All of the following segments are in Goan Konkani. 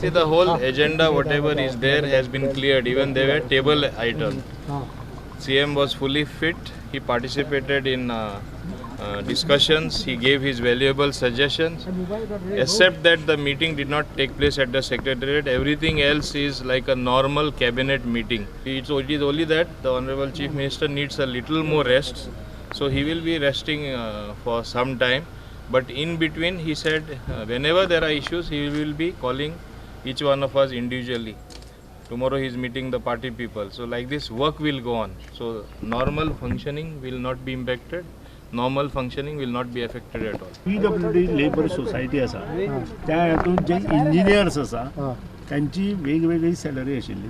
See, the whole agenda, whatever is there, has been cleared. Even there were table item. CM was fully fit. He participated in discussions. He gave his valuable suggestions. Except that the meeting did not take place at the secretariat. Everything else is like a normal cabinet meeting. It is only that the Honorable Chief Minister needs a little more rest. So he will be resting for some time. But in between, he said, whenever there are issues, he will be calling each one of us individually. Tomorrow he is meeting the party people. So like this, work will go on. So normal functioning will not be impacted. Normal functioning will not be affected at all. PWD labour society आसा त्या हातूंत जे इंजिनियर्स आसा तांची वेगवेगळी सॅलरी आशिल्ली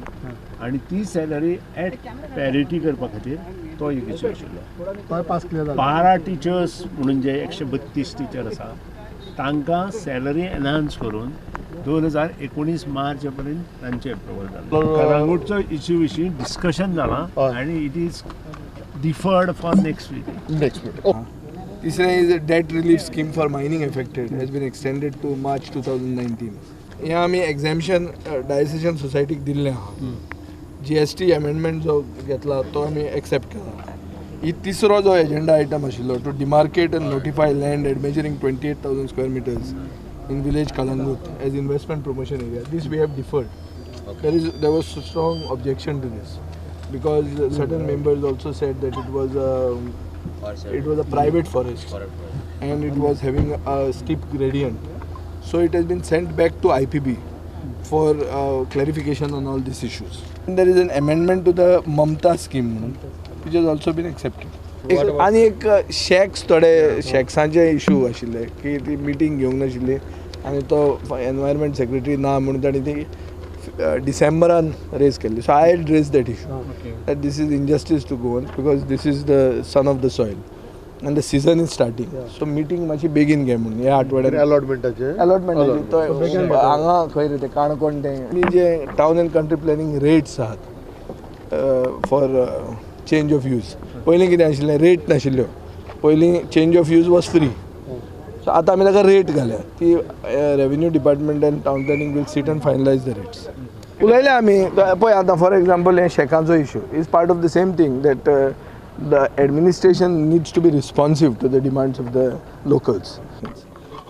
आनी ती सॅलरी एट पॅरिटी करपा खातीर तो एक इश्यू आशिल्लो. पारा टिचर्स म्हणून जे 132 टिचर आसा तांकां सॅलरी एनहान्स करून 2019 मार्च पर्यंत तांचे एप्रुवल जालें. कळंगूटचो इश्यू विशीं डिस्कशन जालां आनी it is deferred for next week. Next week. तिसरें is a debt relief scheme for mining affected has been extended to March 2019. हें आमी एग्जॅम्पशन डायसेशन सोसायटीक दिल्लें आहा. GST amendment जो घेतला तो आमी एक्सेप्ट केला. ही तिसरो जो एजेंडा आयटम आशिल्लो to demarcate and notify land admeasuring 28,000 square meters in village Calangute as investment promotion area. This we have deferred. There was strong objection to this because certain members also said that it was a private forest and it was having a steep gradient. So it has been sent back to IPB for clarification on all these issues. And there is an amendment to the Mamta scheme which has also been accepted. आनी एक शॅक्स थोडे शॅक्सांचे इशू आशिल्ले की ती मिटींग घेवंक नाशिल्ली आनी तो एनवायरमेंट सेक्रेटरी ना म्हणून ताणी ती डिसेंबरान रेज केल्ली. So I had raise that issue that this is injustice to Goans because this is the son of the soil and the season is starting. So meeting मातशी बेगीन घे म्हणून ह्या आठवड्यात अलॉटमेंटाचे अलॉटमेंटाचे तो हांगा खंय रे ते काणकोण ते आमी जे town and country planning rates आहात फॉर चेंज ऑफ यूज. पयलीं कितें आशिल्लें रेट नाशिल्ल्यो. पयलीं change of use was free. So आतां आमी ताका रेट घाल्या ती revenue department and town planning will sit and finalize the rates. उलयले आमी पळय आतां फॉर एग्जाम्पल हे शॅकांचो issue is part of the same thing that the administration needs to be responsive to the demands of the locals.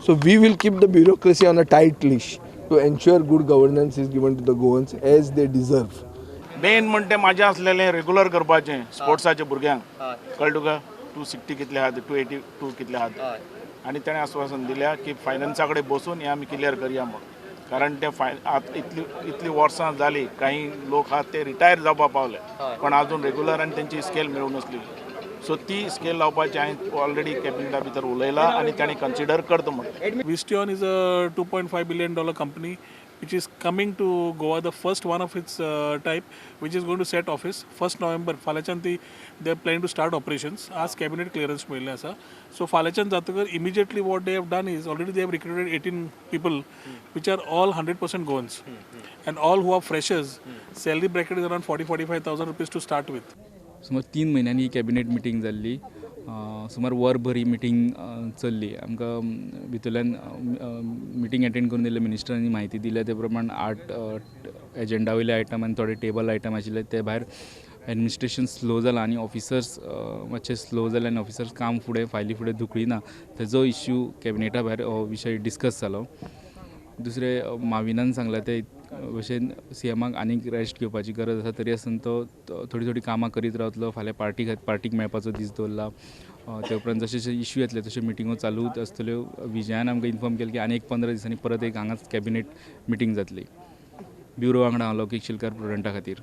So we will keep the bureaucracy on a tight leash to ensure good governance is given to the Goans as they deserve. Main म्हणटे म्हाजें आसलेलें रेगुलर करपाचें स्पोर्ट्साच्या भुरग्यांक कळ्ळें तुका 260 कितले आहात 282 कितले आहात आनी ताणें आस्वासन दिल्या की फायनान्सा कडेन बसून हें आमी क्लियर करया म्हूण. कारण ते आतां इतली वर्सां जाली काही लोक आहात ते रिटायर जावपाक पावले पण अजून रेगुलर आनी तेंची स्केल मेळूंक नासली. सो ती स्केल लावपाची हांवें ऑलरेडी कॅबिनेटा भितर उलयलां आनी ताणें कन्सिडर करता म्हणलें. Visteon is a $2.5 billion company which is coming to Goa, the first one of its type, which is going to set office 1st November. फाल्याच्यान ती they are planning to start operations. आज cabinet clearance मेळिल्लें आसा. So फाल्याच्यान जातकर immediately what they have done is already they have recruited 18 people which are all 100% Goans and all who are freshers. Salary bracket is around 40-45,000 rupees to start with. सुमार 3 म्हयन्यांनी ही कॅबिनेट मिटींग जाल्ली. सुमार वरभर ही मिटींग चल्ली. आमकां भितरल्यान मिटींग एटेंड करून दिल्ले मिनिस्टरांनी म्हायती दिल्या ते प्रमाण 8 एजेंडा वयले आयटम आनी थोडे टेबल आयटम आशिल्ले. ते भायर एडमिनिस्ट्रेशन स्लो जालां आनी ऑफिसर्स मातशे स्लो जाले आनी ऑफिसर्स काम फुडें फायली फुडें धुकळी ना तेजो इश्यू कॅबिनेटा भायर हो विशय डिस्कस जालो. दुसरें माविनान सांगलां ते भशेन सीएमाक आनीक रेस्ट घेवपाची गरज आसा तरी आसतना तो थोडी थोडी कामां करीत रावतलो. फाल्यां पार्टीक मेळपाचो दीस दवरला. ते उपरांत जशे जशे इश्यू येतले तश्यो मिटिंगो चालूच आसतल्यो. विजयान आमकां इन्फॉर्म केलें की आनी एक 15 दिसांनी परत एक हांगाच कॅबिनेट मिटींग जातली. ब्युरो वांगडा हांव लौकीक शिलकार प्रुडंटा खातीर.